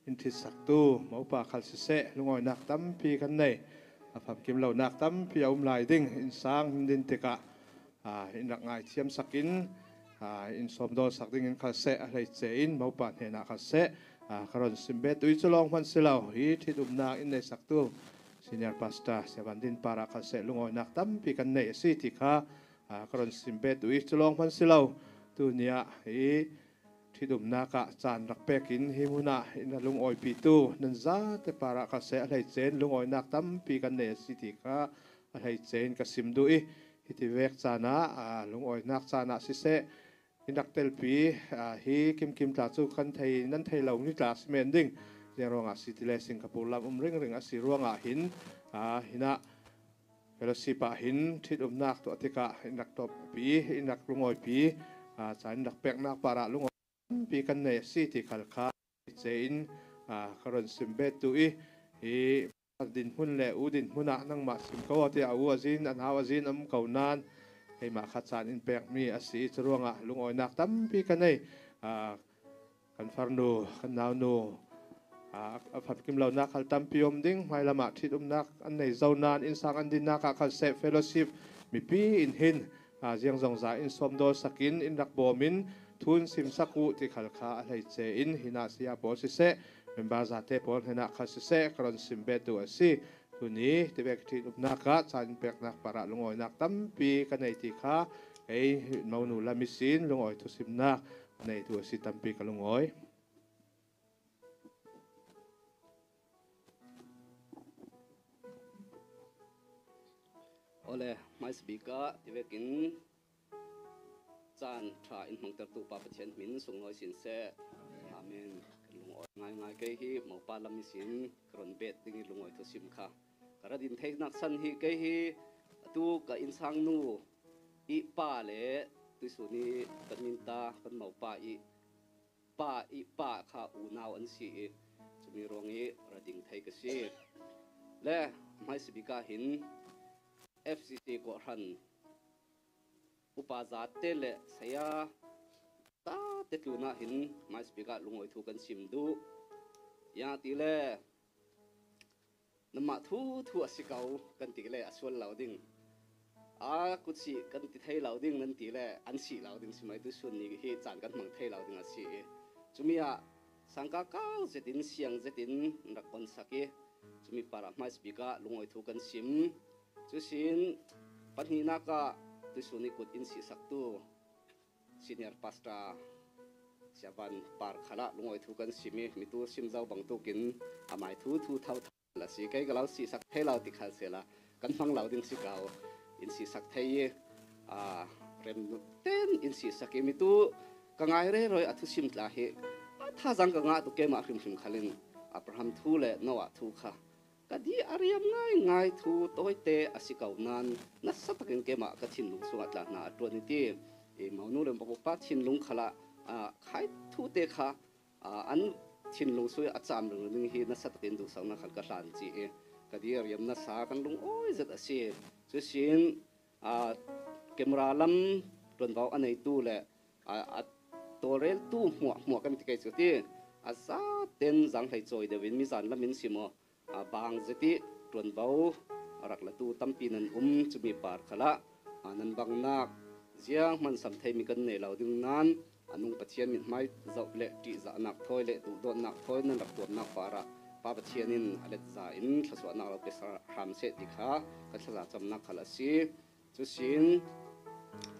in thitsaktu mopa khal siseh lungawinak tampi kan nei. A famkim lonak tampi a um lai ding. Innsang in din tikah, aa, in rak ngaithiamsak in, aa, in sawmdawlsak dingin khal seh a hleice in mopa hnenah khal seh, aa, ka rawn simbet uh i cu lawng hman si lo. Hi ṭhitumnak in neisaktu Senior Pastor Sia Van Din parah khal seh lungawinak tampi kan nei a si ti kha, aa, ka rawn simbet uh i cu lawng hman si lo. Tuniah hi ṭhitumnak ah caan rak pekin hi hmunah in a lungawipitu nan zate parah khal seh a hleice in lungawinak tampi kan nei a si ti kha a hleice in ka sim duh i, hiti vek caan ah, aa, lungawinak caan ah siseh, in rak telpi, aa, hi Kimkim tla cu kan thei, nan thei lo ni tla si men ding. Ziang ruangah si ti le Singapore lam um ringring a si ruangah hin, aa, hinah fellowship ah hin ṭhitumnak tuah tikah in rak tawppi, in rak lungawipi, aa, caan in rak peknak parah lungawi tampi kan nei a si ti khal kha cein, aa, ka rawn simbet duh i, hi dinhmun le u dinhmun ah nangmah sim ko aw tiah a u a zin, a nau a zin a um ko nain keimah kha caan in pekmi a si i cu ruangah lungawinak tampi ka nei. Aa, kan farnu, kan naunu, aa, a famkim lonak khal tampi um ding. Hmailam ah ṭhitumnak an nei zo nain innsang an dinnak ah khal seh fellowship mipi in hin, aa, ziang zongzai in sawmdawlsak in, in rak bawm in thu in simsak uh ti khal kha a hleice in, hinah saya pawl siseh, member zate pawl hnenah khal siseh ka rawn simbet duh a si. Tuni tivek ṭhitumnak ah caan in peknak parah lungawinak tampi ka nei ti kha kei monu lam ihsin lungawi thusimnak a nei duh a si. Tampi ka lungawi. Awle, hmaisabik ah tivekin caan ṭha in hmangtertu Pa Pathian hmin sunglawi sin seh. Amen. Kan lungawi ngaingai. Kei hi mopa lam ihsin ka rawn bet ding i lungawi thusim kha ka ra din theinak san hi. Kei hi atu ka innsangnu i pa le tuihsun i kan minta kan mopa i pa i pa kha unau an si i, cumi ruang i ra ding thei ka si. Le hmaisabik ah hin F C C kawhhran upa zate le saya zate tlunah hin hmaisabik ah lungawi thu kan sim duh. Ziang ti le nanmah thu thu a si ko kan ti le a sual lo ding. A kut sih kan ti thei lo ding nan ti le an sih lo ding si mai. Tuihsun ni hi caan kan hmang thei lo ding a si i, cumi ah sangka kau zetin, siang zetin rak konsak i, cumi parah hmaisabik ah lungawi thu kan sim. Cusin pahnihnak ah tuihsun i kut in sihsaktu Senior Pastor Sia Van par khalah lungawi thu kan sim i, mitu sim zo bangtukin amai thu thu tho tho la si. Kei ka lo sihsak thei lo ti khal sehla kan hmang lo ding si ko. In sihsak thei i, aa, rem ten in sihsak i, mitu ka ngai rero i a thusim tla hi a thazaang ka ngah tuk. Keimah hrimhrim khalin Abraham thu le Noah thu kha ka di a riam ngaingai thu tawite a si ko nain nasa takin keimah ka thinlung sungah tla hna a ṭuan i ti. I monu le mopa thinlung khalah, aa, khai thute kha, aa, an thinlung sungah a cam ringring ding hi nasa takin duhsaknak khan ka hlan ci i, ka di a riam nasa, kan lungawi zet a si. Cusin, aa, camera lam ṭuanvo a neitu le, aa, a tawlreltu hmuahhmuah kan ti kei cu ti, a zaten zang hlei cawi deuh in mizan lam in si maw, aa, bang zet i ṭuanvo a rak latu tampi nan um. Cumi par khalah, aa, nan bangnak zianghman sam theimi kan nei lo ding nain a nung Pathian mithmai zoh le ṭihzahnak thawi le duhdawtnak thawi nan rak tuamnak parah Pa Pathian in a letza in thluasuahnak lo pe hram seh ti kha kan thlaza camnak khal a si. Cusin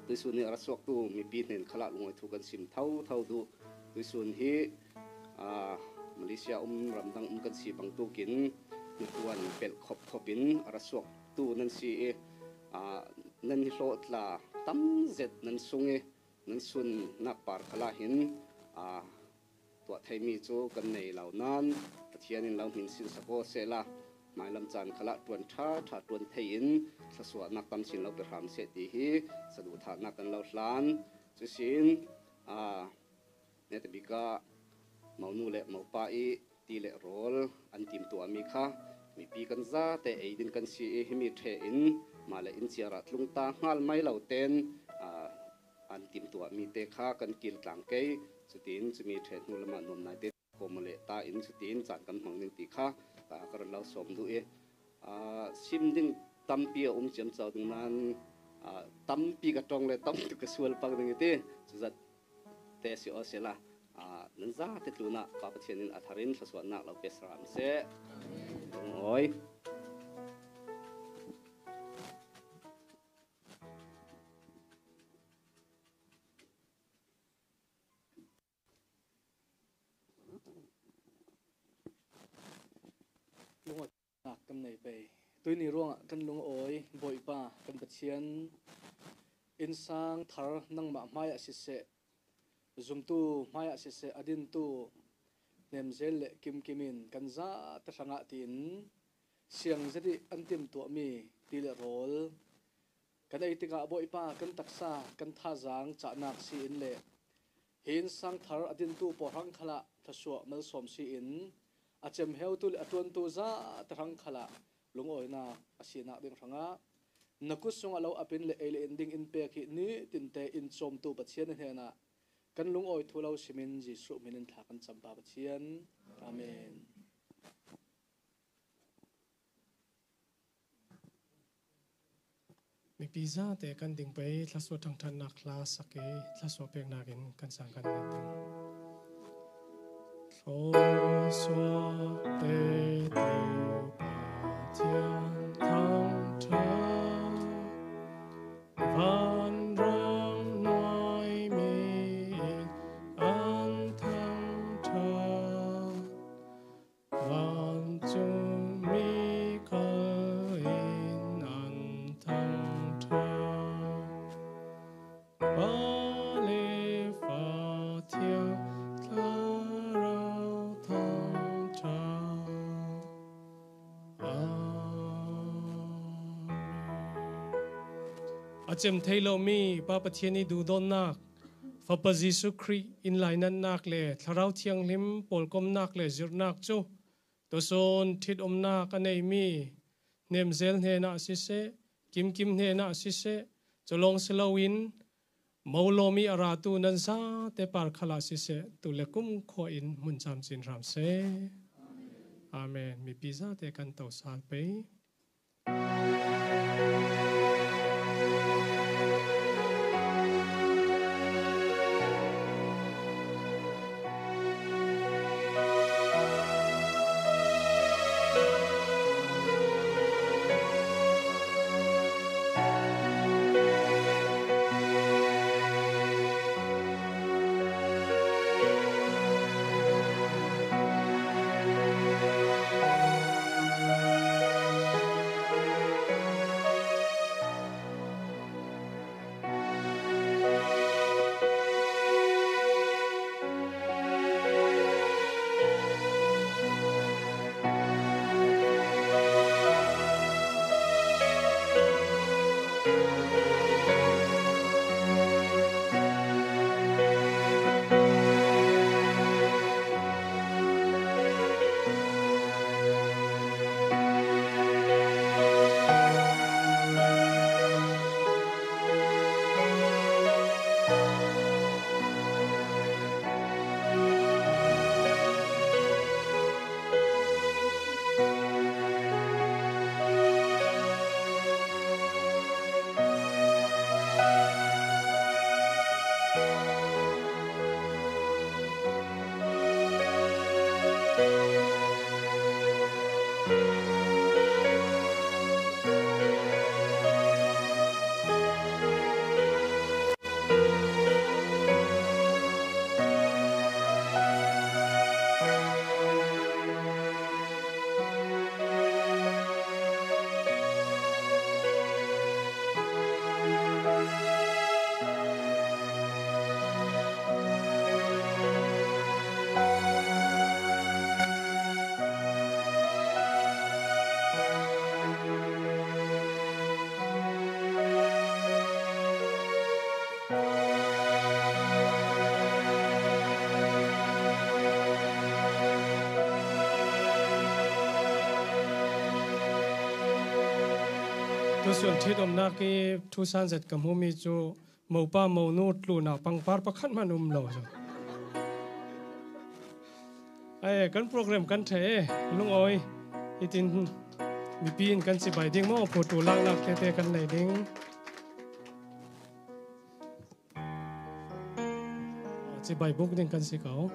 tuihsun i a ra suaktu mipi hnen khalah lungawi thu kan sim thotho duh. Tuihsun hi, aa, Malaysia um, ramdang um kan si bangtukin hnaṭuan pelh khopkhop in a ra suaktu nan si i, aa, nan i hlawhtla tam zet nan sung i, nan sunnak par khalah hin, aa, tuah theimi cu kan nei lo nain Pathian in lo hminsinsak aw sehla, hmailam caan khalah ṭuan ṭha ṭha ṭuan thei in thluasuahnak tam sin lo pe hram seh ti hi saduhthahnak kan lo hlan. Cusin, aa, netabik ah monu le mopa i ti le rawl an timtuahmi kha Mipi kan zate ei ding kan si i, himi ṭhe in mah le in ciarah tlung ta nghal mai lo ten, aa, an timtuah mite kha kan kil tlang kei. Cutin cumi ṭhe hnu lamah nuam naite kawm leh ta in cutin caan kan hmang ding ti kha, aa, ka run lo sawm duh i, aa, sim ding tampi a um ciamco ding nan, aa, tampi ka ṭong le tam tuk ka sual pang ding i ti. Cuzat te si aw sela, aa, nan zate tlunah Pa Pathian in a tharin thluasuahnak lo pe saram seh. Lungawi. Lungawi. Nak kan nei pei. Tuini ruangah kan lungawi, Bawipa kan Pathian, innsang thar nangmah hmaiah siseh, zumtu hmaiah siseh, a dintu Nemzel le Kimkim in kan zate hrangah tiin siang zet i an timtuahmi ti le rawl kan ei tikah, Bawipa, kan taksa kan thazaang cahnak si in le hi innsang thar a dintu pawl hrang khalah thluasuah malsawm si in, a cemheutu le a ṭuantu zate hrang khalah lungawinak a sinak ding hrangah na kut sungah lo ap in le ei le in ding in pek hi nitin te in cawmtu Pathian hnenah kan lungawi thu lo simin Jesuh hmin in thla kan cam Pa Pathian. Amen. Mipi zate kan ding pei, thluasuah ṭhangṭhatnak hla sak i thluasuah peknak in kan sang kan ngai ding. Thluasuah petu Pathian thangṭhat, vanram nuaimi in an thangṭhat, vancungmi khal in an thangṭhat. Pa le Fa, Thiang Thlarau thangṭhat. Amen. A cem thei lomi Pa Pathian i duhdawtnak, Fapa Jesuh Khrih in lainatnak le Thlarau Thianghlim pawlkomnak le zirhnak cu tusun ṭhitumnak a neimi Nemzel hnenah siseh, Kimkim hnenah siseh, cu lawng si loin molawmi a ratu nan zate par khalah siseh, tu le kumkhua in hmun camcin hram seh. Amen. Mipi zate kan to sal pei. Tusun ṭhitomnak i thusan zet ka hmu mi cu mopa monu tlunah pangpar pakhat hmanh um lo. Ai, kan program kan ṭheh e, lungawi. Hitin mipi in kan cibai ding maw, photo laknak tete kan nei ding. Cibai buk ding kan si ko.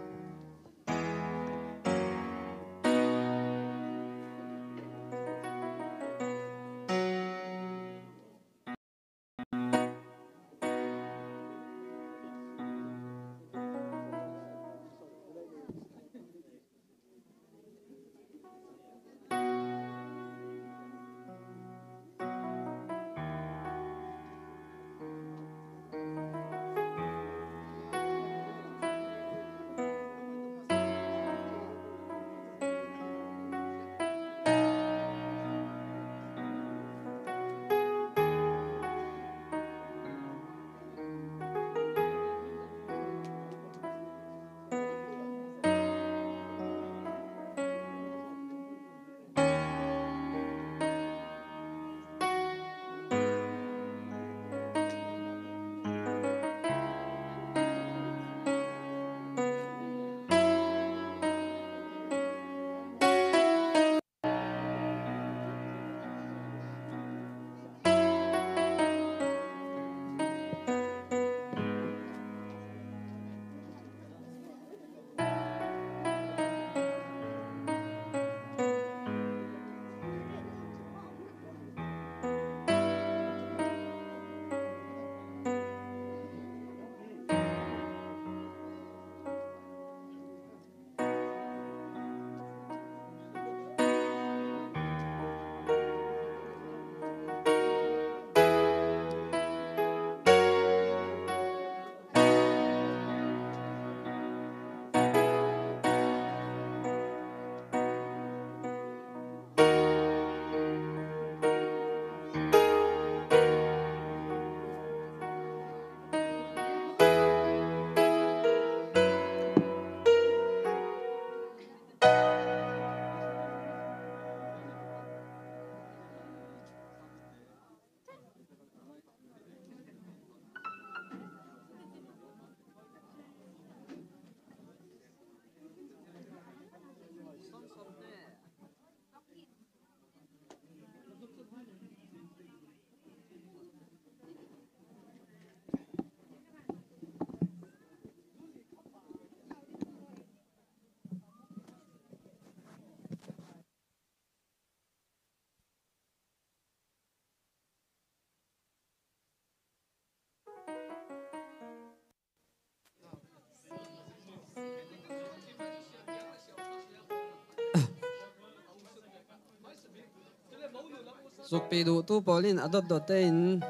Zukpi duhtu pawl in a dotdot tein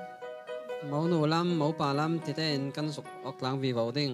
monu lam, mopa lam ti tein kan zuk awk tlang vivo ding.